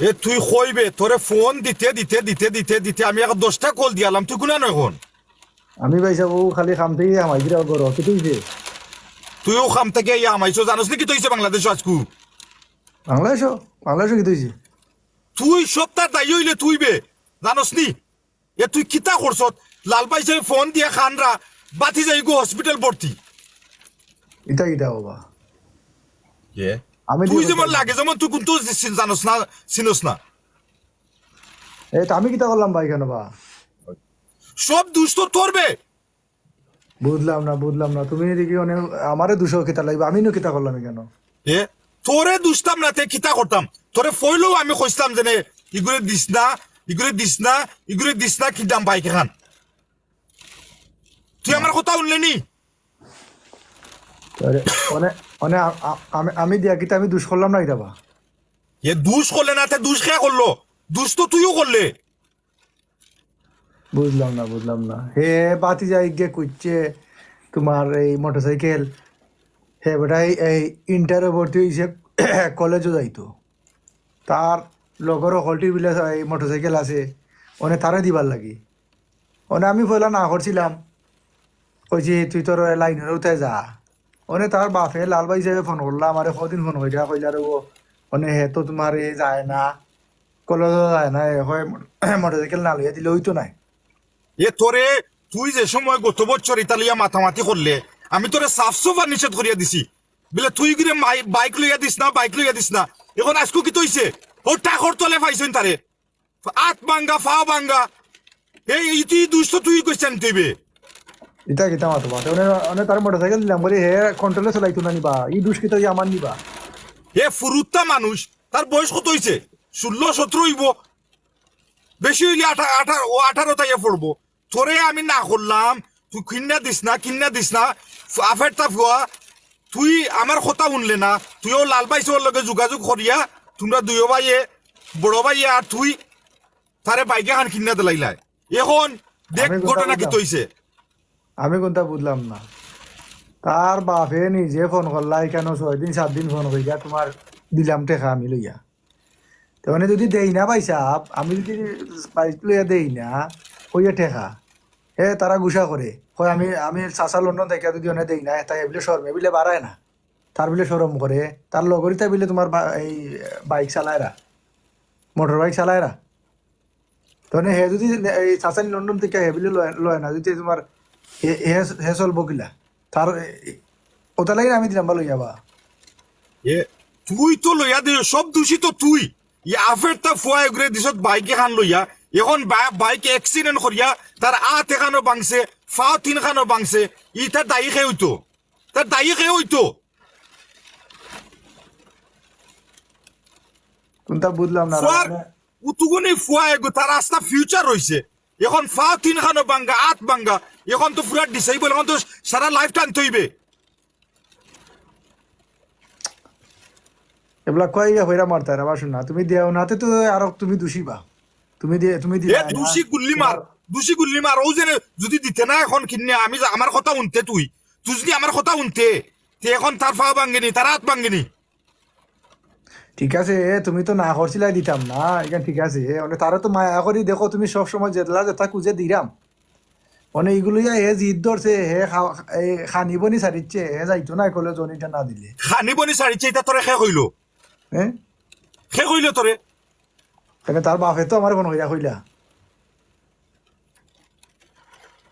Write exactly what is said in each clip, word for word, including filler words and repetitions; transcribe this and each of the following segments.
এ তুই কইবে, তোরে ফোন দিতে দিতে দিতে দিতে দিতে আমি এক দশটা কল দিয়ালাম, তুই কুনানো অখন? আমি ভাইসাব, অউ খালি কাম থাকি হামাই দিরা ঘরো, কিতা অইছে? তুই অউ কাম থাকি আইয়া হামাইছো, জানোস নি কিতা অইছে বাংলাদেশো আইজকু? বাংলাদেশো? বাংলাদেশো কিতা অইছে? তুই সবতার দায়ী অইলে তুই বে, জানোস নি? এ তুই কিতা করছত? লাল ভাইসাবে ফোন দিয়া কইরা, ভাতিজা ইগু হসপিটাল ভর্তি। ইতা কিতা বাবা? এ? আমি তুই দিয়া যেমন করতাম। লাগে যেমন তুই কুন্তা চিন-, জানোস না, চিনোস না। এ, তে আমি কিতা করলাম বা ইখানো বা? সব দুষ তো তোর বে। বুঝলাম না, বুঝলাম না। তুমি এদিকে মানে আমারে দুষো কিতা লাগবে? আমি নু কিতা করলাম ইখানো? এ, তোরে দুষতাম না, তে কিতা করতাম? তোরে ফইলেউ আমি কইছলাম যে নে, ইগুরে দিস না, ইগুরে দিস না, ইগুরে দিস না, কিনতাম বাইক এখান। তুই আমার কথা হুনলে নি? আরে, মানে, মানে আ-, আ-, আমি, আমি দিয়া কিতা আমি দুষ করলাম না ইটা বা? এ দুষ করলে না, তে দুষ কে করলো? দুষ তো তুইও করলে। বুঝলাম না, বুঝলাম না। হে ভাতিজা ইগে কইছে তোমার এই মোটরসাইকেল, হে বেটায় এই ইন্টারে ভর্তি অইছে, কলেজো যাইতো। তার লগর হকলটির বিলে এই মোটরসাইকেল আছে, অনে তারে দিবার লাগি। অনে আমি পয়লা না করছিলাম, কইছি, "তুই তোর লাইনর উতায় যা।" অনে তার বাফে লাল ভাইসাবে ফোন করলা, আমারে কদিন ফোন করিয়া কইলা রে, "ও, অনে হে তো তোমার এই যায় না, কলেজো যায় না, এ হয় মোটরসাইকেল না লইয়া দিলে অইতো নায়।" এ তোরে, তুই যে সময় গত বছর ইতা লইয়া মাতামাতি করলে, আমি তোরে সাফ সুফা নিষেধ করিয়া দিছি, বুলে তুই ইগুরে মাই-, বাইক লইয়া দিস না, বাইক লইয়া দিস না। অখন আইজকু কিতা অইছে? অউ টাকর তলে পাইছইন তারে, আত ভাঙ্গা, ফাও ভাঙ্গা। এই, এই তুই দুষ তো তুই কইছস নি তুই বে। ইতা কিতা মাতো বা? অনে, অনে তার মোটরসাইকেল দিলাম করি, হে কন্ট্রোলে চালাইতো না নি বা? ই দুষ কিতা অউ আমার নি বা? হে ফুরুত্তা মানুষ, তার বয়স কত অইছে? ষোলো সতেরো অইবো, বেশি অইলে আঠা-, আঠারো, ও আঠারো তাইয়া পড়বো। তোরে আমি না করলাম, তুই কিন্না দিস না, কিন্না দিস না, আফেরতা ফুয়া, তুই আমার কথা হুনলে না, তুইও লাল ভাইসাবর লগে যোগাযোগ করিয়া, তুমরা দুইও ভাইয়ে, বড় ভাইয়ে আর তুই, তারে বাইক এখান কিন্না দিলাইলায়। অখন দেখ আমি কথা ঘটনা কিতা বুঝলাম। অইছে। আমি কুন্তা বুঝলাম না। তার বাফে নিজে ফোন করলা, ইখানো ছয় দিন, সাত দিন ফোন করিয়া, "তোমার দিলাম টেকা আমি লইয়া।" তে অনে যদি দেই না ভাইসাব, আমি যদি বাইক লইয়া দেই না, কইয়া টেকা, হে তারা গুসা করে, কয়, "আমি, আমি চাচা লন্ডন থাকিয়া যদি অনে দেই না, তাই এবিলে শরমে বিলে বাড়ায় না।" তার বিলে শরম করে, তার লগরিতা বিলে তোমার বা-, এই বাইক চালায়রা, মোটর বাইক চালায়রা। তে অনে হে যদি এই চাচাইন লন্ডন থাকিয়া হে বিলে লয়, লয় না, যদি তোমার হে, হে, হে চলবো কিলা? তার, এ, ওটা লাগি আমি দিলাম বা লইয়া বা। এ, তুই তো লইয়া দে, সব দুষী তো তুই। ই আফেরতা ফুয়া এগুরে দিছত বাইক এখান লইয়া, অখন বা-, বাইক accident করিয়া তার আত এখানো ভাঙছে, ফাও তিনখানো ভাঙছে, ইতার দায়ী কে অইতো? তার দায়ী কে অইতো? কুন্তা বুঝলাম না, ফুয়ার মানে উতুগুনি ফুয়া এগু, তার আস্তা future রইছে। অখন ফাও তিনখানো ভাঙ্গা, আত ভাঙ্গা, অখন তো পুরা disable, অখন তো সারা life টানতে অইবে। এবলা কইয়া ফেরা মারতা এরা, বাসু না। তুমি দেও না, তে তো আরো তুমি দুষী বা। তুমি দে, তুমি এ দিলায় না। দুষী গুল্লি মার, দুষী গুল্লি মার। অউ যে যদি দিতে না অখন কিন্নে, আমি যা-, আমার কথা হুনতে তুই, তুই যদি আমার কথা হুনতে, তে অখন তার ফাও ভাঙ্গেনি, তার আত ভাঙ্গেনি। ঠিক আছে, এ, তুমি তো না করছিলায় দিতাম না, ইখান ঠিক আছে। এ, মানে, তারে তো মায়া করি দেখো, তুমি সব সময় যেতলা যেতা খুজে দিরাম। মানে, ইগুলো ইয়া হে জিদ ধরছে, হে খা-, এ, খানি বনি সারিচ্ছে, হে যাইতো না কলেজো ইটা না দিলে। খানি বনি সারিচ্ছে, ইটা তোরে কে কইলো? হ্যাঁ? কে কইলো তোরে? তাইলে তার বাফে তো আমারে ফোন করিয়া কইলা।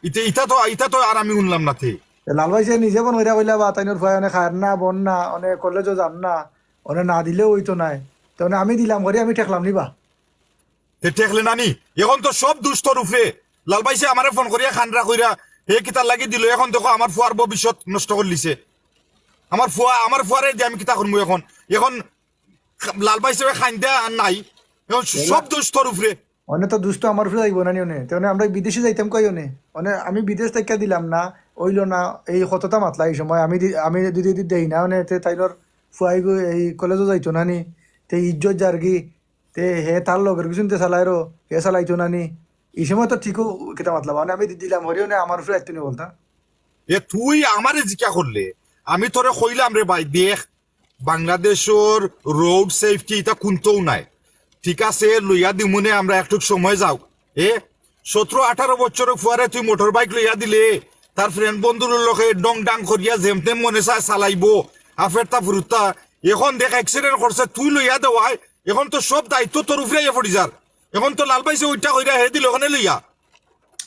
ইতে, ইতা তো, ইতা তো আর আমি হুনলাম না তে। এ লাল ভাইসাবে নিজে ফোন করিয়া কইলা বা, তাইনর ফুয়ায় অনে খার না, বন না, অনে কলেজো যার না, অনে না দিলেও অইতো নায়। তে অনে আমি দিলাম করি, আমি ঠেকলাম নি বা? তে ঠেকলে না নি? অখন তো সব দুষ তোর উপরে। লাল ভাইসাবে আমারে ফোন করিয়া খান্ডা কইরা, হে কিতার লাগি দিলো, অখন দেখো আমার ফুয়ার ভবিষ্যৎ নষ্ট করিলিছে। আমার ফুয়া, আমার ফুয়ারে দি আমি কিতা করমু অখন? অখন লাল ভাইসাবে খাইন্দা আর নাই, অখন সব দোষ তোর উপরে। অনে তো দুষ তো আমার উপরে যাইবো না নি অনে। তে অনে আমরা বিদেশে যাইতাম কই অনে? অনে আমি বিদেশ থাকিয়া দিলাম না, অইলো না, এই কততা মাতলা এই সময়। আমি দি-, আমি যদি, যদি দেই না অনে, তে তাইনর ফুয়াইগু এই কলেজো যাইতো না নি, তে ইজ্জত যারগি, তে হে তার লগর কিছু তে চালাইরো, হে চালাইতো না নি। এই সময় তো ঠিকও কিতা মাতলা, মানে আমি দি-, দিলাম করি অনে আমার উপরে আইতো নি বলতা। এ তুই আমারে জিকা করলে, আমি তোরে কইলাম রে ভাই, দেখ, বাংলাদেশর road safety ইটা কুন্তাও নাই। ঠিক আছে, লইয়া দিমুনে আমরা, একটুক সময় যাউক। এ, সতরো আঠারো বছরর ফুয়ারে তুই মোটর বাইক লইয়া দিলে, তার ফ্রেন্ড বন্ধুর লগে ডং ডাং করিয়া যেমতেম মনে চায় চালাইবো, আফেরতা ফুরুতা। এখন দেখ, অ্যাক্সিডেন্ট করছে, তুই লইয়া দেওয়ায়, এখন তো সব দায়িত্ব তোর উপরে আইয়া পড়ি যার। এখন তো লাল পাইছে ওইটা কইরা হে দিল ওখানে লইয়া।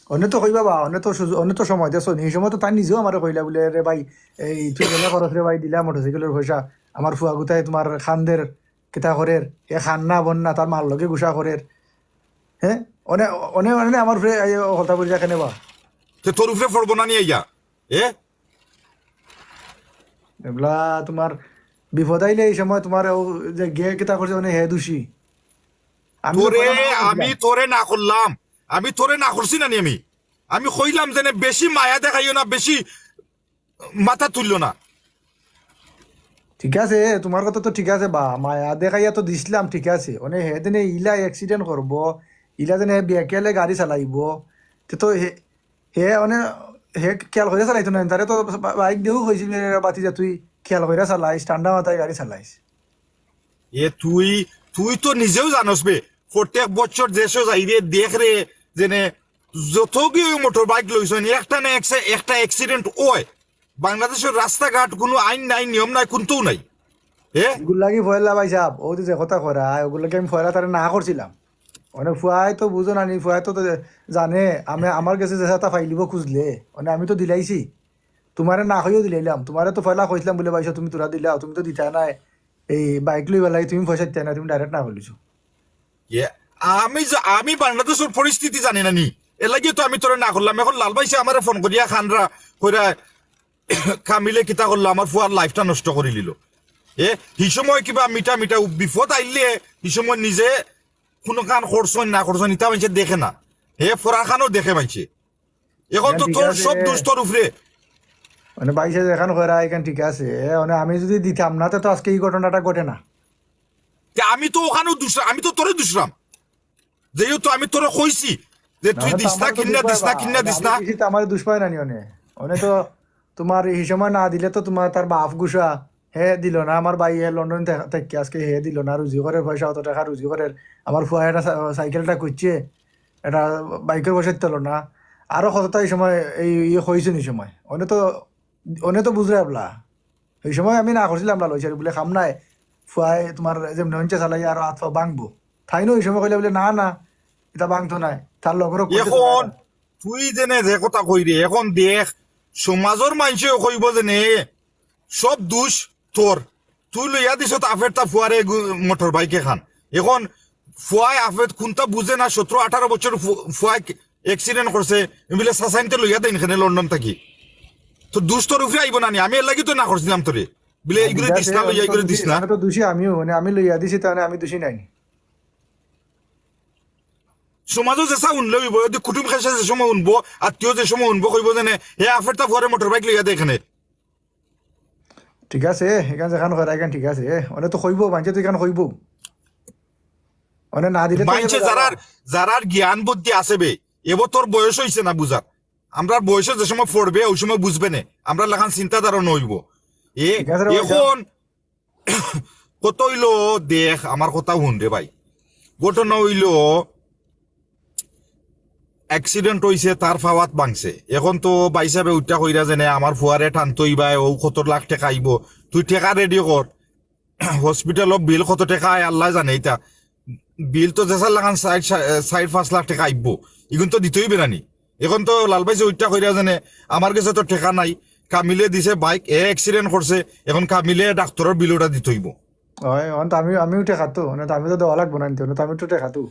অনে তো কইবা বা, অনে তো সুযোগ, অনে তো সময় দেছো নি। এই সময় তো তাই নিজেও আমারে কইলা বলে, "রে ভাই, এই তুই মনে করস রে ভাই, দিলা মোটরসাইকেলের পয়সা, আমার ফুয়া গুতায় তোমার খান্দের কিতা করের, এ খান না বন না, তার মার লগে গুসা করের।" হ্যাঁ, অনে, অনে, অনে আমার উপরে এই কথা বলি রাখে নেবা। তে তোর উপরে পড়বো না নি আইয়া? এ? এগুলা তোমার বিপদ আইলে এই সময় তোমার ও যে গে কিতা করছে, মানে হে দোষী। আমি তো তোরে, কইলাম, আমি আমি তোরে না করলাম, আমি তোরে না করছি না নি আমি। আমি কইলাম যে নে বেশি মায়া দেখাইও না, বেশি মাথা তুললো না। ঠিক আছে, তোমার কথা তো ঠিক আছে বা, মায়া দেখাইয়া তো দিছিলাম, ঠিক আছে। মানে হে দিনে ইলা অ্যাক্সিডেন্ট করবো, ইলা দিনে বেকেলে গাড়ি চালাইবো, তে তো হে, হে মানে হে খেয়াল করে চালাইতো না, তারে তো বা-, বাইক দিয়েও কইছিল, "বাতি যা, তুই খেয়াল করে চালাইস, ঠান্ডা মাথায় গাড়ি চালাইস।" এ তুই, তুই তো নিজেও জানোস বে, প্রত্যেক বছর দেশো যাই রে, দেখ রে, যেনে যত গিয়ে মোটর বাইক লইছইন, একটা না একসে-, একটা অ্যাক্সিডেন্ট হয়। বাংলাদেশের রাস্তাঘাট কোনো আইন নাই, নিয়ম নাই, কোনটাও নাই। এ? এগুর লাগি পয়লা ভাই সাহেব, ও যে কথা করা, ওগুর লাগি আমি পয়লা তারে না করছিলাম। মানে ফুয়ায় তো বুঝো না নি, ফুয়ায় তো, তো জানে, আমি, আমার গেছে যে সাথে ফাইলিব খুঁজলে, মানে আমি তো দিলাইছি। তোমারে না কইও দিলাইলাম, তোমারে তো পয়লা কইছিলাম বলে, "ভাই সাহেব, তুমি তোরা দিলাও, তুমি তো দিতা নাই, এই বাইক লইবার লাগি তুমি পয়সা দিতা না, তুমি ডাইরেক্ট না কইলিছো।" ইয়ে, আমি যে, আমি বাংলাদেশের পরিস্থিতি জানি না নি, এর লাগিও তো আমি তোরে না করলাম। এখন লাল ভাইসে আমারে ফোন করিয়া খানরা কইরা কামিলে কিতা করলো, আমার ফুয়ার লাইফটা নষ্ট করি নিল। এ, হি সময় কিবা মিঠা মিঠা বিপদ আইলে হি সময় নিজে কোনো কান করছইন না করছইন, ইতা মানষে দেখে না। হে ফরার খানও দেখে মানষে। এখন তো ঠিক তোর আছে। সব দোষ তোর উপরে। মানে ভাইসে যেখান করা এখান ঠিক আছে, এ, মানে আমি যদি দিতাম না, তে তো আজকে এই ঘটনাটা ঘটে না। তে আমি তো ওখানেও দুষরাম, আমি তো তোরে দুষরাম। যেহেতু আমি তোরে কইছি যে না, তুই ওটা তো দিস না, আমার তো কিন্না দুষ দিস না, হয় বা। কিন্না দিস আমি না। দিছি তো আমার দুষ হয় না নি অনে। অনে তো তোমার এই সময় না দিলে তো তোমার তার বাপ গুসা, হে দিল না, আমার ভাই হে লন্ডন থে-, থেকে আজকে হে দিল না, রুজি করে পয়সা, অত টাকা রুজি করে, আমার ফুয়া এটা সা-, সাইকেলটা করছে, এটা বাইকের পয়সা দিতে হলো না, আরো কতটা এই সময় এই ইয়ে হয়েছে নি সময়, অনে তো, অনে তো বুঝরে আবলা। এই সময় আমি না করছিলাম লাল হয়েছে বলে খাম নাই, ফুয়ায় তোমার যেমনি হচ্ছে চালাই আর হাত পা ভাঙবো, তাই না? ওই সময় কইলে বলে, "না, না, এটা ভাঙতো নাই, তার লগরও করতে এখন পারে না।" তুই যেনে যে কথা কই রে, এখন দেখ, সমাজর মানষেও কইব যেনে, সব দোষ তোর। তুই লইয়া দিছত আফেরতা ফুয়ারে গু-, মোটর বাইক এখান। এখন ফুয়ায় আফের কোনটা বুঝে না, সতেরো আঠারো বছর ফু-, ফুয়ায় অ্যাক্সিডেন্ট করছে, বুলে সাসাইনতে লইয়া দেন এখানে লন্ডন থাকি। তো দোষ তোর উপরে আইব না নি? আমি এর লাগি তো না করছিলাম তোরে। বুলে, "এইগুলো দিস না, লইয়া এইগুলো দিস না।" আমি তো দোষী আমিও, মানে আমি লইয়া দিছি, তাহলে আমি দোষী নাই। সমাজও যেসা উনলে হইব, যদি কুটুম খাসা যে সময় উনবো, আত্মীয় যে সময় উনবো, কইব যেনে, "হে আফেরতা ফুয়ারে মোটর বাইক লইয়া দে এখানে।" ঠিক আছে, এখান যেখান করা এখান ঠিক আছে। অনে তো কইবো, মানষে তো এখান কইবো। অনে না দিলে তো মানষে এবার যারার, যারার জ্ঞান বুদ্ধি আছে বে, এবো তোর বয়স হইছে না বুঝার। আমরার বয়সে যে সময় পড়বে, ওই সময় বুঝবে নে। আমরার লাখান চিন্তাধারা নইব। এ, ঠিক আছে রে ভাই, এখন কত হইলো দেখ, আমার কথা হুন রে ভাই। ঘটনা হইলো, অ্যাক্সিডেন্ট হইছে, তার ফাওয়াত ভাঙছে। এখন তো ভাই সাহেবে উঠা কইরা যেনে আমার ফুয়ারে টানতই বা ও কত লাখ টেকা আইব, তুই টেকা রেডি কর। হসপিটালর বিল কত টেকা আয় আল্লাহ জানে ইতা। বিল তো যেসার লাখান চাইর, চাইর পাঁচ লাখ টেকা আইব, ইগুন তো দিতেই বেরানি। এখন তো লাল ভাই যে উঠা কইরা যেনে আমার গেছে তো টেকা নাই, কামিলে দিছে বাইক, এ অ্যাক্সিডেন্ট করছে, এখন কামিলে ডাক্তারর বিল ওটা দিতে হইব। হয়, অন তো আমি, আমিও টেকাতো, মানে তো আমি তো দেওয়া লাগবো না নিতে, মানে তো আমি তো টেকাতো।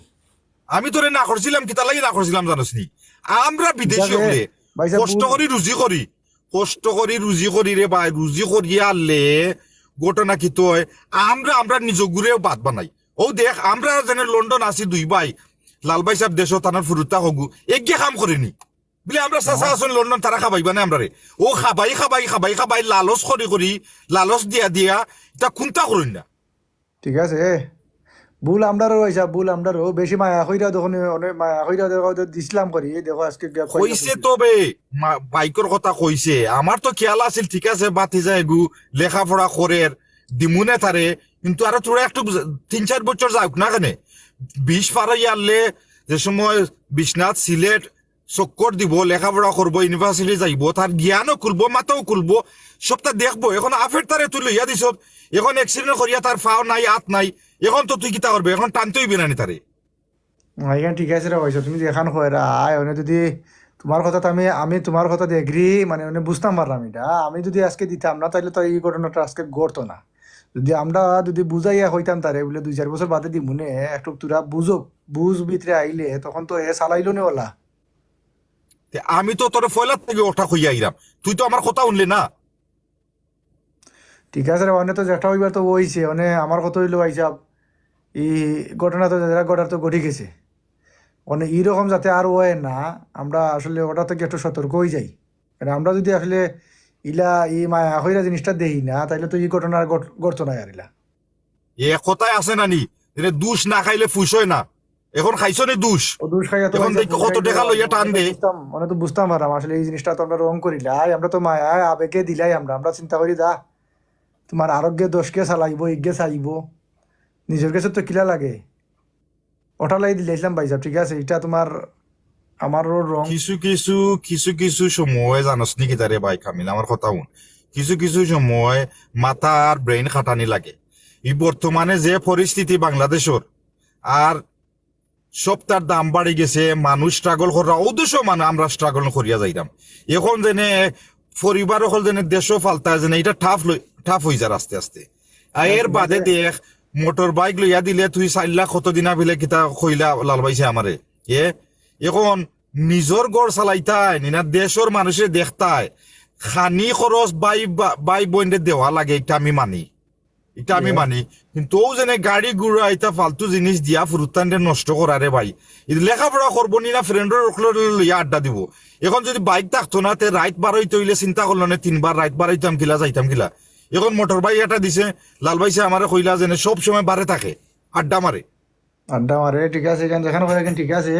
আমি তোরে না করছিলাম, কিতা লাগি না করছিলাম জানোস নি? আমরা বিদেশি ঠিক আছে, হকলে ভাই সাহেব, কষ্ট ভুল- করি রুজি করি, কষ্ট করি রুজি করি রে ভাই, রুজি করি আনলে ঘটনা কিতা হয়, আমরা, আমরা নিজ গুরেও বাদ বানাই। ও দেখ, আমরা যেনে লন্ডন আছি দুই ভাই, লাল ভাই সাহেব দেশো তানার ফুরুতা হগু, এগিয়ে কাম করিনি। বুলে, "আমরা চাচা আছইন লন্ডন, তারা খাবাইবা না আমরারে।" ও খাবাই, খাবাই, খাবাই, খাবাই, লালচ করি করি, লালচ দিয়া দিয়া, ইতা কুন্তা করইন না। ঠিক আছে, ভুল আমরারও হইছে, ভুল আমরারও। বেশি মায়া কইরা তখন অনেক মায়া কইরা দেখো, তো দিছিলাম করি, এই দেখো আজকে গিয়া কইরা কইছে কইছে। তো বে, মা-, বাইকর কথা কইছে। আমার তো খেয়াল আছিল, ঠিক আছে, বাতি যায় গু, লেখাপড়া করের, দিমুনে তারে, কিন্তু আরো থোড়া একটু তিন চার বছর যাউক না কেনে, বিশ পার অইয়া আরলে যে সময় বিশ্বনাথ, সিলেট চক্কর দিব, লেখাপড়া করব, ইউনিভার্সিটি যাইব, তার জ্ঞানও খুলবো, মাথাও খুলবো, সবটা দেখবো। এখন আফের তারে তুই লইয়া দিছ, এখন অ্যাক্সিডেন্ট করিয়া তার পাও নাই, আত নাই, এখন তো তুই কিতা করবে? এখন টানতে অইবে না নি তারে? না, ইখান ঠিক আছে রে ভাই সাব, তুমি যেখান কইরায়, মানে যদি তোমার কথাত আমি, আমি তোমার কথাত এগ্রি, মানে, মানে বুঝতাম পারলাম ইটা। আমি যদি আজকে দিতাম না, তাইলে তো এই ঘটনাটা আজকে ঘটতো না। যদি আমরা যদি বুঝাইয়া কইতাম তারে, বুলে, "দুই চাইর বছর বাদে দিমুনে, একটু তোরা বুঝো, বুঝ ভিতরে আইলে, তখন তো এ চালাইলো নে ওলা।" তে আমি তো তোরে পয়লা থাকি ওটা কইয়া আইরাম, তুই তো আমার কথা হুনলে না। ঠিক আছে রে, মানে তো যেটা অইবার তো অইছে, মানে আমার কথা অইলো ভাই সাব, এই ঘটনা তো যেটা ঘটার তো ঘটি গেছে, মানে এইরকম যাতে আর অয় না, আমরা আসলে ওটা থেকে একটু সতর্ক অই যাই। কারণ আমরা যদি আসলে ইলা এই মায়া কইরা জিনিসটা দেই না, তাইলে তো এই ঘটনা আর ঘট-, ঘটতো না আর ইলা। এ কথায় আছে না নি, যে দুষ না খাইলে ফুস অয় না। এখন খাইছো নি দুষ? ও দুষ খাইয়া তো এখন ভাই সাব দেখো কত টাকা লইয়া টান দে। বুঝতাম, মানে তো বুঝতাম পারলাম আসলে এই জিনিসটা তো আমরা রং করিলাই, আমরা তো মায়া আবেগে দিলাই, আমরা, আমরা চিন্তা করি দা তোমার আরোগ্যে দশকে চালাইবো, ইগে চাইবো, নিজের কাছে তো কিলা লাগে, ওটা লাই দিলাইছিলাম ভাই সাব, ঠিক আছে? এটা তোমার আমারও রং। কিছু কিছু, কিছু কিছু সময় জানোস নি কিতা রে ভাই কামিল, আমার কথা হুন, কিছু কিছু সময় মাথা আর ব্রেইন খাটানি লাগে। এই বর্তমানে যে পরিস্থিতি বাংলাদেশর, আর সবটার দাম বাড়ি গেছে, মানুষ স্ট্রাগল কররা, অউ দেশও মানে আমরা স্ট্রাগল করিয়া যাইতাম। এখন যেনে পরিবার অকল যেনে দেশও ফালতা যেনে এটা টাফ লই-, টাফ অই যার আস্তে আস্তে। আর এর বাদে দেখ, মোটর বাইক লইয়া দিলে তুই চাইর লাখ কত দিনা বিলে কিতা কইলা লাল ভাইছে আমারে। এ, এখন নিজর ঘর চালাইতায় নি না দেশর মানুষে দেখতায়, খানি খরচ ভাই বা-, ভাই বইনরে দেওয়া লাগে, এটা আমি মানি, এটা আমি মানি। কিন্তু অউ যেনে গাড়ি ঘোড়া ইতা ফালতু জিনিস দিয়া ফুরুতানরে নষ্ট করা রে ভাই। ই লেখাপড়া করবো নি না ফ্রেন্ডর অকলরে লইয়া আড্ডা দিব। এখন যদি বাইক থাকতো না, তে রাইত বারইতে অইলে চিন্তা করলো না তিনবার, রাইত বারইতাম কিলা, যাইতাম কিলা। এখন মোটর বাইক এটা দিছে, লাল ভাইছে আমারে কইলা যেনে সব সময় বারে থাকে, আড্ডা মারে। আড্ডা মারে, ঠিক আছে, এখান যেখানে কয় এখান ঠিক আছে।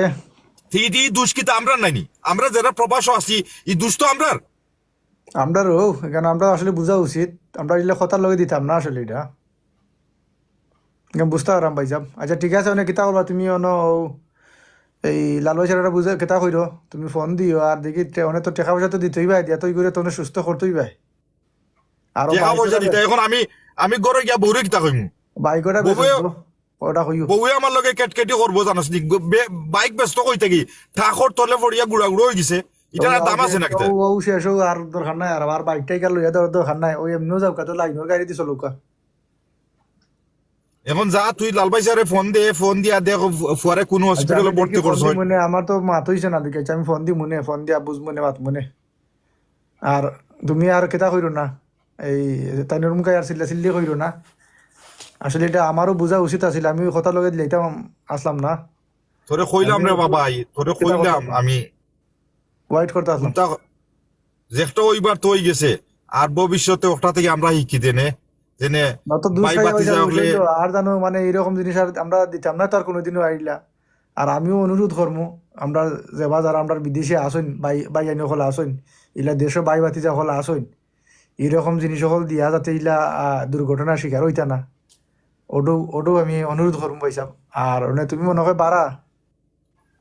তি, তি দুষ কিতা আমরার নাইনি? আমরা যেরা প্রবাসও আছি, ই দুষ তো আমরার। আমরারও, এখানে আমরা আসলে বুঝা উচিত, আমরা ইলে কথার লগে দিতাম না আসলে এটা। এখানে বুঝতে পারলাম ভাই সাব। আচ্ছা, ঠিক আছে, অনে কিতা করবা তুমি, অনো এই লাল ভাই স্যার বুঝে কিতা কইরো, তুমি ফোন দিও, আর দেখি টে-, অনে তো টাকা পয়সা তো দিতেই ভাই, দিয়া তো ই করে তো অনে সুস্থ করতেই ভাই। আর টেকা পয়সা দিতা, এখন আমি, আমি ঘরো গিয়া বউরে কিতা কইমু? বাইক ওটা বেচো বউয়ে, তো, ওটা কইও। বউয়ে আমার লগে কেটকেটি করবো, জানোস নি? বে-, বাইক বেচতো কই থাকি? থাকর তলে পড়িয়া গুড়া গুড়া অই গেছে। ইটার আর দাম আছে না কিতা? ও, ও শেষ হোক, আর দরকার নাই, আর আমার বাইক টাইক আর লইয়া দেওয়ার দরকার নাই। ওই এমনিও যাও, কত লাইনের গাড়ি দি চলুকা। এখন যা, তুই লাল ভাই স্যারে ফোন দে, ফোন দিয়া দেখ, ফু-, ফুয়ারে কোন আচ্ছা, হসপিটালে আমি ভর্তি দেখি ফোন করছো। দিমুনে, আমার তো মাত হইছে না, দেখি, আচ্ছা, আমি ফোন দিমুনে, ফোন দিয়া বুঝমুনে, মাতমুনে। আর তুমি আর কিতা কইরো না, এই তাইনর মুখে আর চিল্লা চিল্লি কইরো না। আসলে এটা আমারও বুঝা উচিত আছিল, আমি ওই কথা লগে দিলাইতাম আসলাম না। তোরে কইলাম রে বাবা, তোরে কইলাম আমি। ওয়েট করতে আসলাম। যেটা ওইবার তো হই গেছে, আর ভবিষ্যতে ওটা থেকে আমরা শিখি দেনে, যেনে না তো দুষ ভাই খাই ভাতিজা হইলে। আর জানো, মানে, এরকম জিনিস আর আমরা দিতাম না তো আর কোনোদিনও আইলা। আর আমিও অনুরোধ করমু, আমরা যেবা যারা আমরা বিদেশে আসইন, ভাই, ভাই আইন হকল আসইন, ইলা দেশে ভাই ভাতিজা হকল আসইন, এরকম জিনিস হকল দিয়া যাতে ইলা, আহ, দুর্ঘটনার শিকার হইতা না। ওডু, ওডু আমি অনুরোধ করমু ভাই সাহেব। আর মানে তুমি মনে হয় বারা?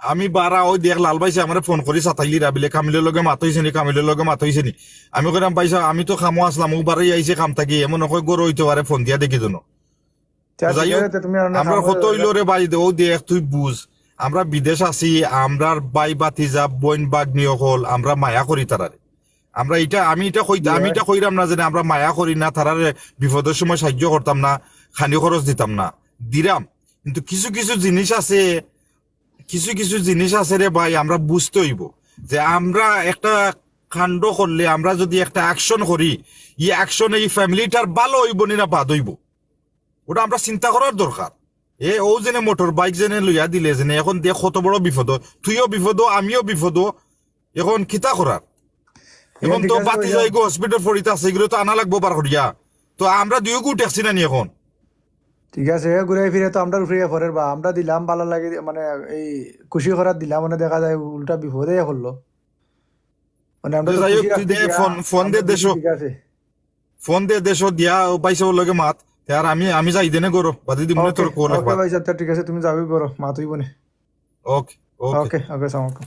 আমি বারা ওই দেখ লাল ভাইছে আমারে ফোন করি সাতাইলি রাবিলে কামিলের লগে মাত হইছে নি, কামিলের লগে মাত হইছে নি। আমি কইলাম, "ভাই সাহেব, আমি তো কামো আসলাম, ও বারই আইছে কাম থাকি, এমন নকয় গরু হইতে পারে, ফোন দিয়া দেখি জন্য।" তে তো যাই ঠিক হোক, আছে, তে তুমি আর না আমরা খামো কত হইলো রে ভাই, দে-, ও দেখ তুই বুঝ, আমরা বিদেশ আছি, আমরার ভাই ভাতিজা, বইন ভাগ্নি অকল, আমরা মায়া করি তারারে। আমরা এটা, আমি এটা কই-, আমি এটা কইরাম না যে আমরা মায়া করি না, তারারে বিপদের সময় সাহায্য করতাম না, খানি খরচ দিতাম না, দিরাম। কিন্তু কিছু কিছু জিনিস আছে, কিছু কিছু জিনিস আছে রে ভাই, আমরা বুঝতে হইব যে আমরা একটা কাণ্ড করলে, আমরা যদি একটা অ্যাকশন করি, এই অ্যাকশনে এই ফ্যামিলিটার ভালো হইব নি না বাদ হইব, ওটা আমরা চিন্তা করার দরকার। এ ও যেনে মোটর বাইক যেনে লইয়া দিলে যেনে, এখন দেখ কত বড় বিপদ, তুইও বিপদ, আমিও বিপদ, এখন কিতা করার? এখন তো বাতি যাই গো, হসপিটাল পড়িতে আছে, এগুলো তো আনা লাগবো বার করিয়া। তো আমরা দুইও গু ঠেকছি না নি এখন? ঠিক আছে, এ ঘুরে ফিরে তো আমরা উপরে পড়ের বা আমরা দিলাম ভালো লাগে, মানে এই খুশি করার দিলাম, মানে দেখা যায় উল্টা বিপদে করলো। মানে আমরা তো যাই হোক, খুশি তুই আছি দে দিয়া, ফোন, ফোন দে আমরা দেশো। ঠিক আছে। ফোন দে দেশো দিয়া, ও ভাই সাহেবর লগে মাত। তে আর আমি, আমি যাই দেনে গরো, বাদে দিমু নে তোর কল ওকে একবার। ভাইজান, তে ঠিক আছে, তুমি যাও গরো, মাত অইবো নে। ওকে, ওকে। ওকে, ওকে, আসসালামু আলাইকুম।